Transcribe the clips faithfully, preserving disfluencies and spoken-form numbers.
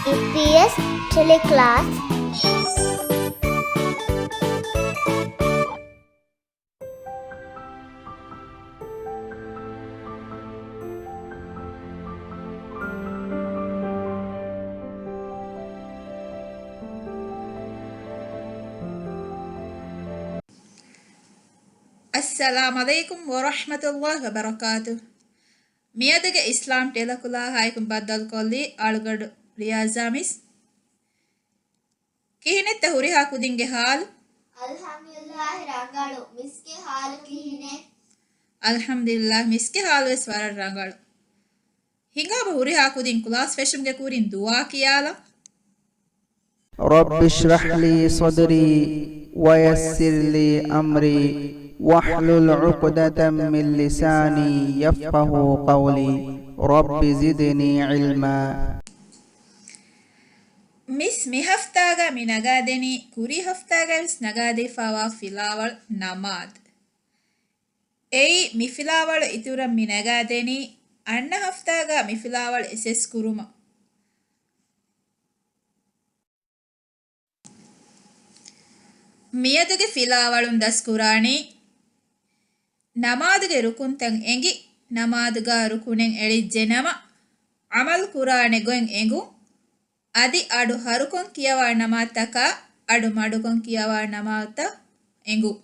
އީޕީއެސް ޓެލެކްލާސް. އައްސަލާމް ޢަލައިކުމް ވަރަޙްމަތުﷲ ވަބަރަކާތުހު. މިއަދުގެ އިސްލާމް ޓެލެކްލާހާއެކު ބައްދަލުކޮށްލީ އަޅުގަޑު ރިޔާޒާ މިސް. ކިހިނެއްތަ ހުރިހާ ކުދިންގެ ހާލު؟ އަލްޙަމްދުލިއްލާހި ރަނގަޅު. މިސްގެ ހާލު ކިހިނެއް؟ އަލްޙަމްދުލިއްލާހް، މިސްގެ ހާލުވެސް ވަރަށް ރަނގަޅު. ހިނގާބަ ހުރިހާ ކުދިން ކްލާސް ފެށުމުގެ ކުރިން ދުޢާ ކިޔާލަން. رب اشرح لي صدري ويسر لي أمري واحلل عقدة من لساني يفقهوا قولي. رب زدني علما. މިސް މި ހަފްތާގަ މި ނަގާދެނީ ކުރީ ހަފްތާގަވެސް ނަގާދީފައިވާ ފިލާވަޅު ނަމާދު. އެއީ މި ފިލާވަޅު އިތުރަށް މި ނަގާދެނީ އަންނަ ހަފްތާގަ މި ފިލާވަޅު އެސެސް ކުރުމަށް. މިއަދުގެ ފިލާވަޅުން ދަސްކުރާނީ، ނަމާދުގެ ރުކުންތައް އެނގި، ނަމާދުގަ ރުކުނެއް އެޅިއްޖެ ނަމަ، ޢަމަލު ކުރާނެ ގޮތް އެނގުން، އަދި އަޑު ހަރުކޮން ކިޔަވާ ނަމާދުތަކާ، އަޑު މަޑުކޮން ކިޔަވާ ނަމާދުތައް އެނގުން.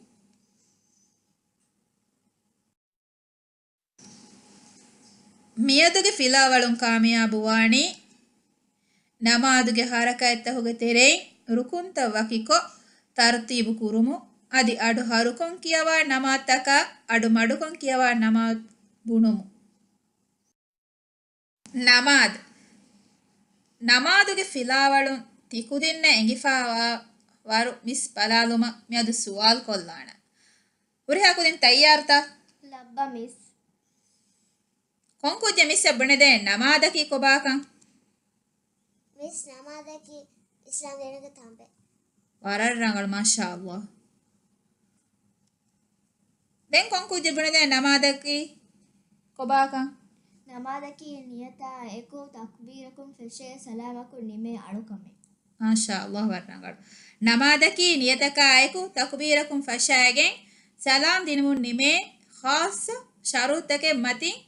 މިއަދުގެ ފިލާވަޅުން ކާމިޔާބުވާނީ، ނަމާދުގެ ހަރަކާތްތަކުގެ ތެރެއިން ރުކުންތައް ވަކިކޮށް ތަރުތީބު ކުރުމުން، އަދި އަޑު ހަރުކޮން ކިޔަވާ ނަމާދުތަކާ، އަޑު މަޑުކޮން ކިޔަވާ ނަމާދު ބުނުމުން. ނަމާދު. ނަމާދުގެ ފިލާވަޅުން ތިކުދިންނަށް އެނގިފައިވާ ވަރު މިސް ބަލާލުމަށް މިއަދު ސުވާލު ކޮށްލާނަން. ހުރިހާ ކުދިން ތައްޔާރުތަ؟ ލައްބަ މިސް. ކޮން ކުއްޖެއް މިސްއަށް ބުނެދޭނެ ނަމާދަކީ ކޮބާކަން؟ މިސް، ނަމާދަކީ އިސްލާމް ދީނުގެ ތަނބެއް. ވަރަށް ރަނގަޅު، މާޝާﷲ. ދެން ކޮން ކުއްޖެއް ބުނެދޭނެ ނަމާދަކީ ކޮބާކަން؟ ނަމާދަކީ ނިޔަތާ އެކު ތަކުބީރަކުން ފެށޭ ސަލާމަކުން ނިމޭ އަޅުކަމެއް. މާޝާﷲ، ވަރަށް ރަނގަޅު. ނަމާދަކީ ނިޔަތަކާ އެކު ތަކުބީރަކުން ފަށައިގެން ސަލާމް ދިނުމުން ނިމޭ ޚާއްޞަ ޝަރުޠުތަކެއް މަތިން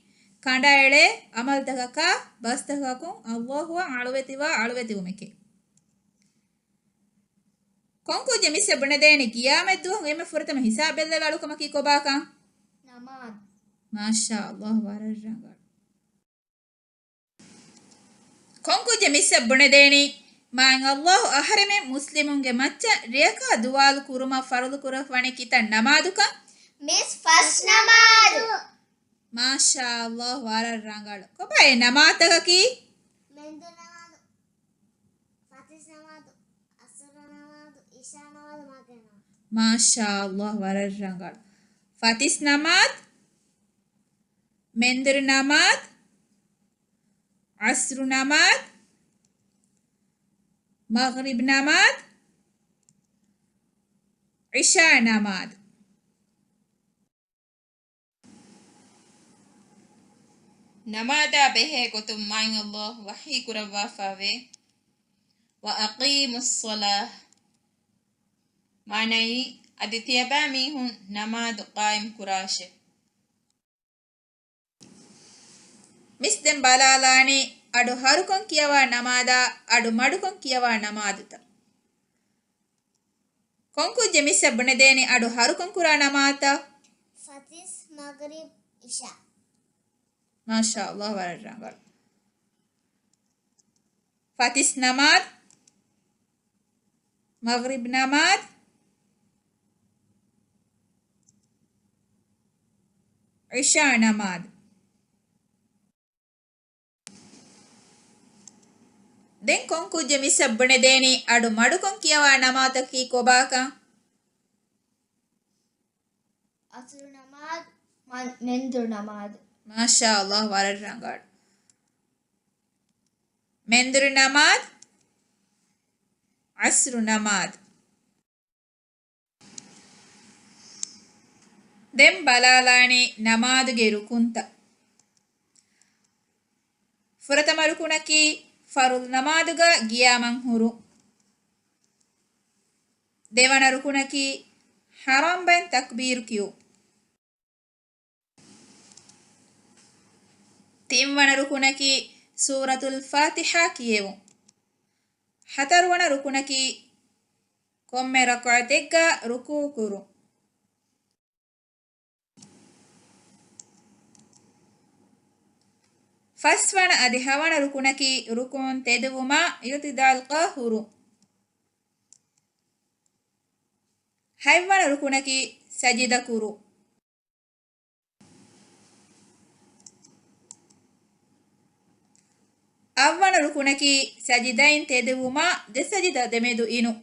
ކަނޑައެޅޭ ޢަމަލުތަކަކާ ބަސްތަކަކުން ﷲ އަށް އަޅުވެތިވާ އަޅުވެތިވުމެކޭ. ކޮން ކުއްޖެއް މިސްއަށް ބުނެދޭނެ ޤިޔާމަތްދުވަހު އެންމެ ފުރަތަމަ ހިސާބް ބެއްލެވޭ އަޅުކަމަކީ ކޮބާކަން؟ ނަމާދު. މާޝާﷲ، ވަރަށް ރަނގަޅު. ކޮން ކުއްޖެއް މިސްއަށް ބުނެދޭނީ، މާތް ﷲ އަހަރެމެން މުސްލިމުންގެ މައްޗަށް ރެޔަކާ ދުވާލު ކުރުމަށް ފަރުޟު ކުރައްވަނީ ކިތައް ނަމާދުކަން؟ މިސް، ފަސް ނަމާދު. މާޝާﷲ، ވަރަށް ރަނގަޅު. ކޮބާ އެ ނަމާދުތަކަކީ؟ މެންދުރު ނަމާދު، ފަތިސް ނަމާދު، އަސުރު ނަމާދު، އިޝާ ނަމާދު، މަޣްރިބް ނަމާދު. މާޝާﷲ، ވަރަށް ރަނގަޅު. ފަތިސް ނަމާދު، މެންދުރު ނަމާދު، އަސްރު ނަމާދު، މަޣްރިބް ނަމާދު، އިޝާ ނަމާދު. ނަމާދާ ބެހޭ ގޮތުން މާތް ﷲ ވަޙީ ކުރައްވާފައިވޭ، وأقيموا الصلاة، މާނައީ، އަދި ތިޔަބައިމީހުން ނަމާދު ޤާއިމް ކުރާށޭ. މިސް ދެން ބަލާލާނީ އަޑު ހަރުކޮން ކިޔަވާ ނަމާދާ އަޑު މަޑުކޮން ކިޔަވާ ނަމާދުތައް. ކޮން ކުއްޖެއް މިސްއަށް ބުނެދޭނީ އަޑު ހަރުކޮން ކުރާ ނަމާދުތައް؟ ފަތިސް، މަޣްރިބް، އިޝާ. މާޝާﷲ، ވަރަށް ރަނގަޅު. ފަތިސް ނަމާދު، މަޣްރިބް ނަމާދު، އިޝާ ނަމާދު. ދެން ކޮން ކުއްޖެއް މިސްއަށް ބުނެދޭނީ އަޑު މަޑުކޮން ކިޔަވާ ނަމާދުތަކީ ކޮބާކަން؟ އަސުރު ނަމާދު، މަ-، މެންދުރު ނަމާދު. މާޝާﷲ، ވަރަށް ރަނގަޅު. މެންދުރު ނަމާދު، އަސްރު ނަމާދު. ދެން ބަލާލާނީ ނަމާދުގެ ރުކުންތައް. ފުރަތަމަ ރުކުނަކީ ފަރުޟު ނަމާދުގަ ގިޔާމަން ހުރު. ދެވަނަ ރުކުނަކީ ޙަރާމް ބައިން ތަކްބީރު ކިޔު. ތިންވަނަ ރުކުނަކީ ސޫރަތުލް ފާތިޙާ ކިޔެވުން. ހަތަރުވަނަ ރުކުނަކީ ކޮންމެ ރަކުޢަތެއްގަ ރުކޫޢު ކުރުން. ފަސްވަނަ އަދި ހަވަނަ ރުކުނަކީ ރުކޫޢުން ތެދުވުމާ އިޢުތިދާލްގަ ހުރުން. ހަތްވަނަ ރުކުނަކީ ސަޖިދަ ކުރުން. އަށްވަނަ ރުކުނަކީ ސަޖިދައިން ތެދުވުމާ ދެ ސަޖިދަ ދެމެދު އިނުން.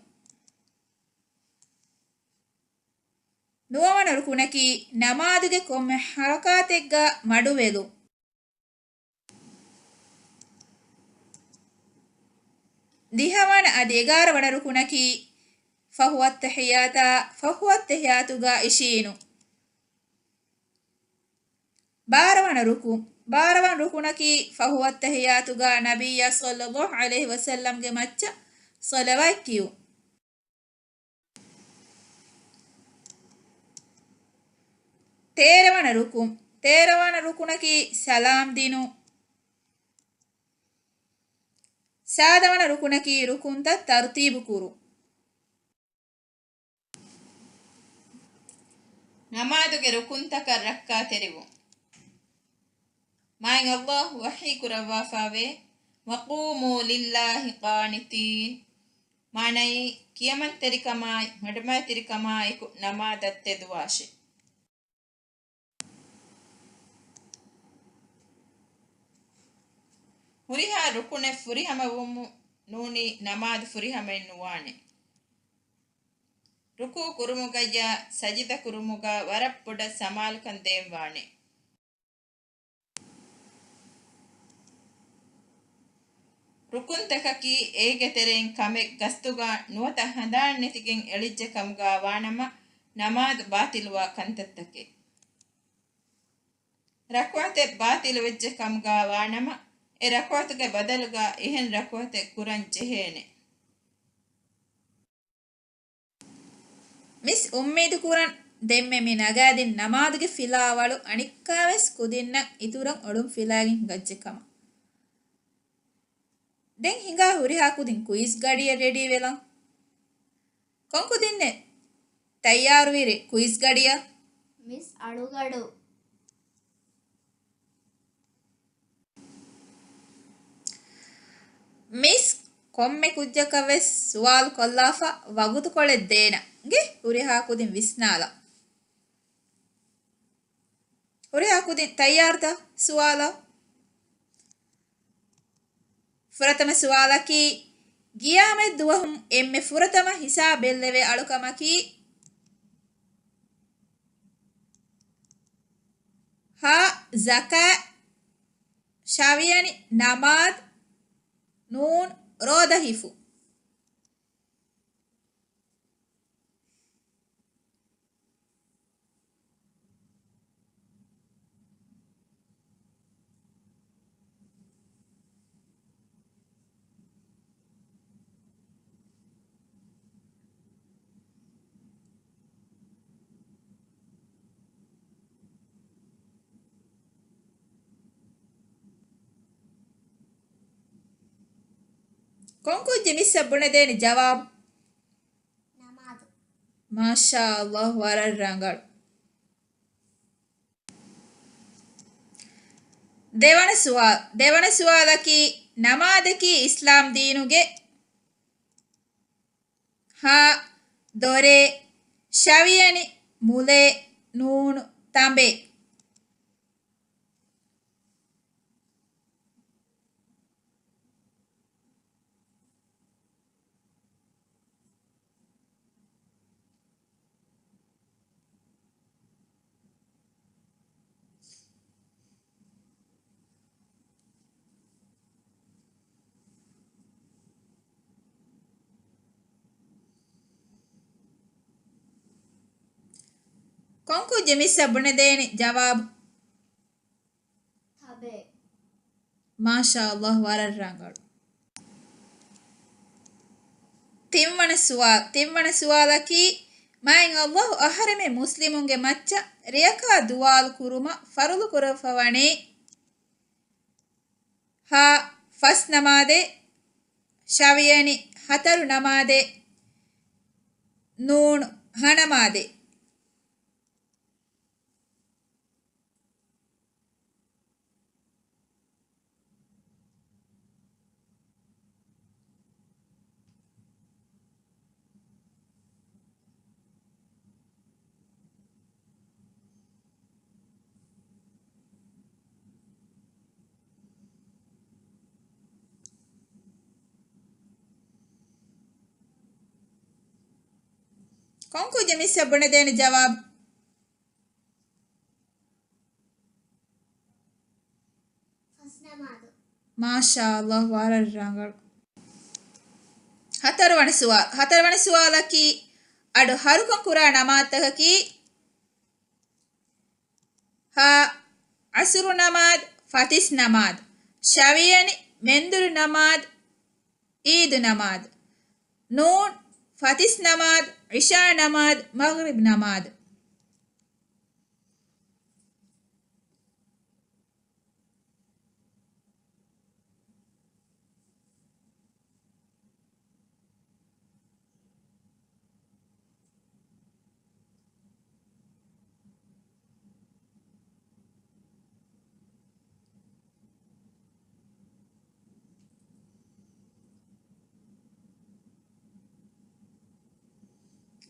ނުވަވަނަ ރުކުނަކީ ނަމާދުގެ ކޮންމެ ޙަރަކާތެއްގަ މަޑުވެލުން. ދިހަވަނަ އަދި އެގާރަވަނަ ރުކުނަކީ ފަހު އައްތަޙިއްޔާތާ ފަހު އައްތަޙިއްޔާތުގަ އިށީނުން. ބާރަވަނަ ރުކުން، ބާރަވަނަ ރުކުނަކީ ފަހު އައްތަޙިއްޔާތުގަ ނަބިއްޔާ ޞައްލައްލާހު ޢަލައިހި ވަސައްލަމްގެ މައްޗަށް ޞަލަވާތް ކިޔުން. ތޭރަވަނަ ރުކުން، ތޭރަވަނަ ރުކުނަކީ ސަލާމް ދިނުން. ސާދަވަނަ ރުކުނަކީ ރުކުންތައް ތަރުތީބު ކުރުން. ނަމާދުގެ ރުކުންތަކަށް ރައްކާތެރިވުން. މާތް ﷲ ވަޙީ ކުރައްވާފައިވޭ، "وَقُومُوا لِلَّهِ قَانِتِينَ." މާނައީ، ކިޔަމަންތެރިކަމާއި، މަޑުމައިތިރިކަމާއެކު ނަމާދަށް ތެދުވާށޭ. ހުރިހާ ރުކުނެއް ފުރިހަމަވުމުން ނޫނީ ނަމާދު ފުރިހަމައެއް ނުވާނެ. ރުކޫ ކުރުމުގައްޔާ ސަޖިދަ ކުރުމުގަ ވަރަށް ބޮޑަށް ސަމާލުކަން ދޭންވާނެ. ރުކުންތަކަކީ އޭގެ ތެރެއިން ކަމެއް ގަސްތުގަ ނުވަތަ ހަނދާން ނެތިގެން އެޅިއްޖެ ކަމުގަ ވާނަމަ، ނަމާދު ބާތިލުވާ ކަންތައްތަކެއް. ރަކުޢަތެއް ބާތިލުވެއްޖެ ކަމުގަ ވާނަމަ، އެ ރަކުޢަތުގެ ބަދަލުގަ އެހެން ރަކުޢަތެއް ކުރަން ޖެހޭނެ. މިސް އުއްމީދު ކުރަން، ދެންމެ މި ނަގާދިން ނަމާދުގެ ފިލާވަޅު އަނެއްކާވެސް ކުދިންނަށް އިތުރަށް އޮޅުން ފިލާގެން ހިނގައްޖެ ކަމަށް. ދެން ހިނގާ ހުރިހާ ކުދިން ކުއިޒް ގަޑިއަށް ރެޑީ ވެލަން. ކޮން ކުދިންނެއް ތައްޔާރުވީރި ކުއިޒް ގަޑިއަށް؟ މިސް އަޅުގަޑު. މިސް ކޮންމެ ކުއްޖަކަށް ވެސް ސުވާލު ކޮށްލާފަ ވަގުތުކޮޅެއް ދޭނަން. އިނގޭ ހުރިހާ ކުދިން ވިސްނާލަ. ހުރިހާ ކުދިން ތައްޔާރުތަ ސުވާލަށް؟ ފުރަތަމަ ސުވާލަކީ، ގިޔާމަތް ދުވަހުން އެންމެ ފުރަތަމަ ހިސާބް ބެއްލެވޭ އަޅުކަމަކީ، ހާ، ޒަކާތް، ޝަވިޔަނި، ނަމާދު، ނޫން، ރޯދަ ހިފު. ކޮން ކުއްޖެއް މިސްއަށް ބުނެދޭނެ ޖަވާބު؟ ނަމާދު. މާޝާ ﷲ، ވަރަށް ރަނގަޅު. ދެވަނަ ސުވާލު، ދެވަނަ ސުވާލަކީ، ނަމާދަކީ އިސްލާމް ދީނުގެ ހާ، ދޮރޭ، ޝަވިޔަނި، މުލޭ، ނޫނު، ތަނބޭ. ކޮން ކުއްޖެއް މިސްއަށް ބުނެދޭނެ ޖަވާބު؟ ތަނބޭ. މާޝާ ﷲ، ވަރަށް ރަނގަޅު. ތިންވަނަ ސުވާލު، ތިންވަނަ ސުވާލަކީ، މާތް ﷲ އަހަރެމެން މުސްލިމުންގެ މައްޗަށް ރެޔަކާ ދުވާލު ކުރުމަށް ފަރުޟު ކުރައްވަވަނީ؟ ހަ، ފަސް ނަމާދެއް. ޝަވިޔަނި، ހަތަރު ނަމާދެއް. ނޫން، ހަ ނަމާދެއް. ކޮން ކުއްޖެއް މިސްއަށް ބުނެދޭނެ ޖަވާބު؟ މާޝާ ﷲ، ވަރަށް ރަނގަޅު. ހަތަރުވަނަ ސުވާލު. ހަތަރުވަނަ ސުވާލަކީ، އަޑު ހަރުކޮށް ކުރާ ނަމާދުތަކަކީ، ހަ، އަސުރު ނަމާދު، ފަތިސް ނަމާދު، ޝަވިޔަނި، މެންދުރު ނަމާދު، އީދު ނަމާދު. ނޫން، ފަތިސް ނަމާދު، އިޝާ ނަމާދު، މަޣްރިބް ނަމާދު.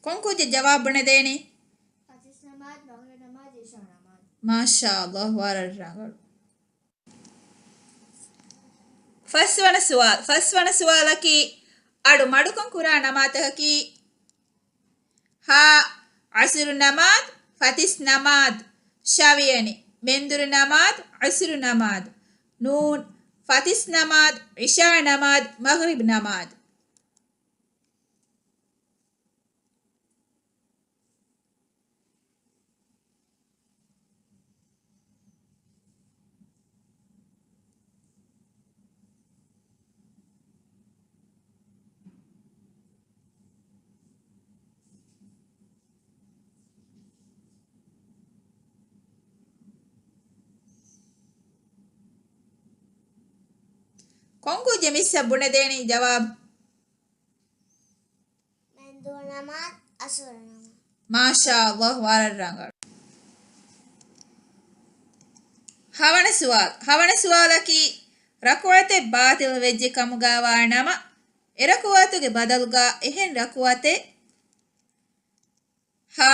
ކޮން ކުއްޖެއް ޖަވާބު ބުނެދޭނީ؟ ފަތިސް ނަމާދު، މަޣްރިބް ނަމާދު، އިޝާ ނަމާދު. މާޝާ ﷲ، ވަރަށް ރަނގަޅު. ފަސްވަނަ ސުވާލު، ފަސްވަނަ ސުވާލަކީ، އަޑު މަޑުކޮށް ކުރާ ނަމާދުތަކަކީ، ހަ، އަސުރު ނަމާދު، ފަތިސް ނަމާދު، ޝަވިޔަނި، މެންދުރު ނަމާދު، އަސުރު ނަމާދު. ނޫން، ފަތިސް ނަމާދު، އިޝާ ނަމާދު، މަޣްރިބް ނަމާދު. ކޮން ކުއްޖެއް މިސްއަށް ބުނެދޭނީ ޖަވާބު؟ މެންދުރު ނަމާދު، އަސުރު ނަމާދު. މާޝާ ﷲ، ވަރަށް ރަނގަޅު. ހަވަނަ ސުވާލު، ހަވަނަ ސުވާލަކީ، ރަކުޢަތެއް ބާޠިލު ވެއްޖެ ކަމުގައިވާ ނަމަ، އެ ރަކުޢަތުގެ ބަދަލުގަ އެހެން ރަކުޢަތެއް، ހަ،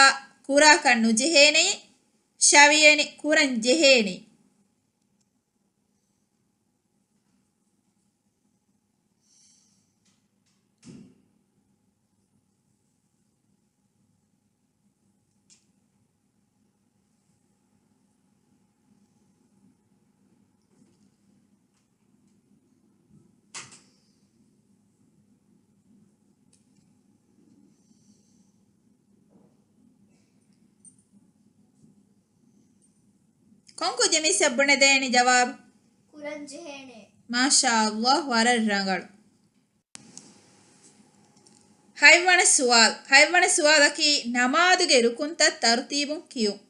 ކުރާކަށް ނުޖެހޭނެ، ޝަވިޔަނި، ކުރަން ޖެހޭނެ. ކޮން ކުއްޖެއް މިސްއަށް ބުނެދޭނީ ޖަވާބު؟ ކުރަން ޖެހޭނެ. މާޝާ ﷲ، ވަރަށް ރަނގަޅު. ހަތްވަނަ ސުވާލު، ހަތްވަނަ ސުވާލަކީ، ނަމާދުގެ ރުކުންތައް ތަރުތީބުން ކިޔުން.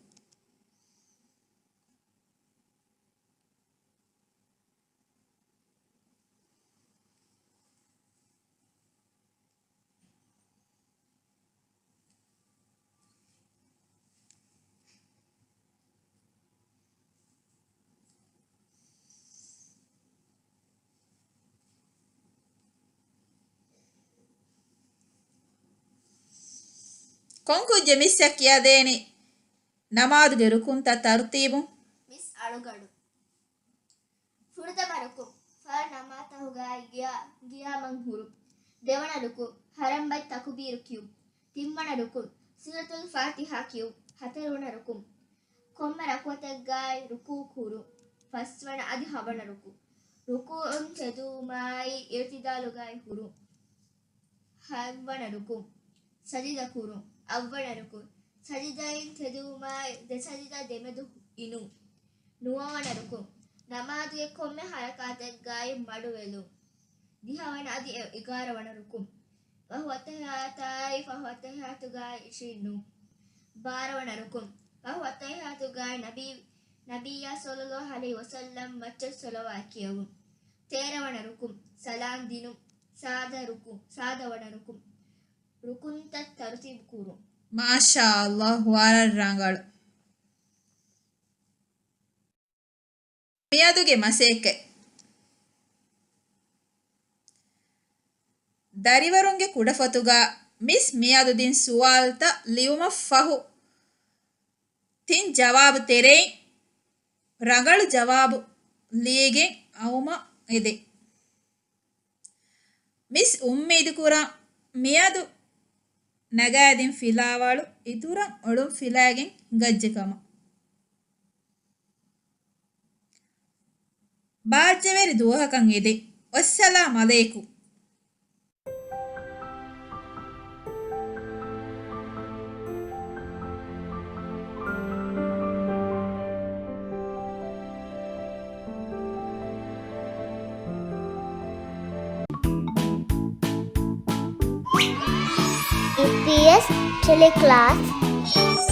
ކޮން ކުއްޖެއް މިސްއަށް ކިޔަދޭނީ ނަމާދުގެ ރުކުންތައް ތަރުތީބުން؟ މިސް އަޅުގަނޑު. ފުރަތަމަ ރުކުން، ފަރުޟު ނަމާދުތަކުގައި ގިޔާ، ގިޔާމަން ހުރުން. ދެވަނަ ރުކުން، ޙަރަމްބައި ތަކުބީރު ކިޔުން. ތިންވަނަ ރުކުން، ސޫރަތުލް ފާތިޙާ ކިޔުން. ހަތަރުވަނަ ރުކުން، ކޮންމެ ރަކުޢަތެއްގައި ރުކޫޢު ކުރުން. ފަސްވަނަ އަދި ހަވަނަ ރުކުން، ރުކޫޢުން ތެދުވުމާއި އިޢުތިދާލުގައި ހުރުން. ހަތްވަނަ ރުކުން، ސަޖިދަ ކުރުން. އަށްވަނަ ރުކުން، ސަޖިދައިން ތެދުވުމާއި ދެ ސަޖިދަ ދެމެދު އިނުން. ނުވަވަނަ ރުކުން، ނަމާދުގެ ކޮންމެ ޙަރަކާތެއްގައި މަޑުވެލުން. ދިހަވަނަ އަދި އެ އެގާރަ ވަނަ ރުކުން، ފަހު އައްތަހިޔާތާއި، ފަހު އައްތަހިޔާތުގައި އިށީނު. ބާރަވަނަ ރުކުން. ފަހު އައްތަހިޔާތުގައި ނަބީ، ނަބިއްޔާ ޞައްލައްލާހު ޢަލައިހި ވަސައްލަމް މައްޗަށް ޞަލަވާތް ކިޔަވުން. ތޭރަވަނަ ރުކުން. ސަލާން ދިނުން. ސާދަ ރުކުން، ސާދަވަނަ ރުކުން. ރުކުންތައް ތަރުތީބު ކުރުން. މާޝާ ﷲ، ވަރަށް ރަނގަޅު. މިއަދުގެ މަސައްކަތް. ދަރިވަރުންގެ ކުޑަފޮތުގަ މިސް މިއަދު ދިން ސުވާލުތައް ލިޔުމަށް ފަހު، ތިން ޖަވާބު ތެރެއިން ރަނގަޅު ޖަވާބު ލިޔެގެން އައުމަށް އެދެން. މިސް އުއްމީދުކުރަން މިއަދު ނަގާދިން ފިލާވަޅު އިތުރަށް އޮޅުން ފިލާގެން ހިނގައްޖެ ކަމަށް. ބާއްޖަވެރި ދުވަހަކަށް އެދެން. ވައްސަލާމް ޢަލައިކުމް. އީޕީއެސް ޓެލެކްލާސް.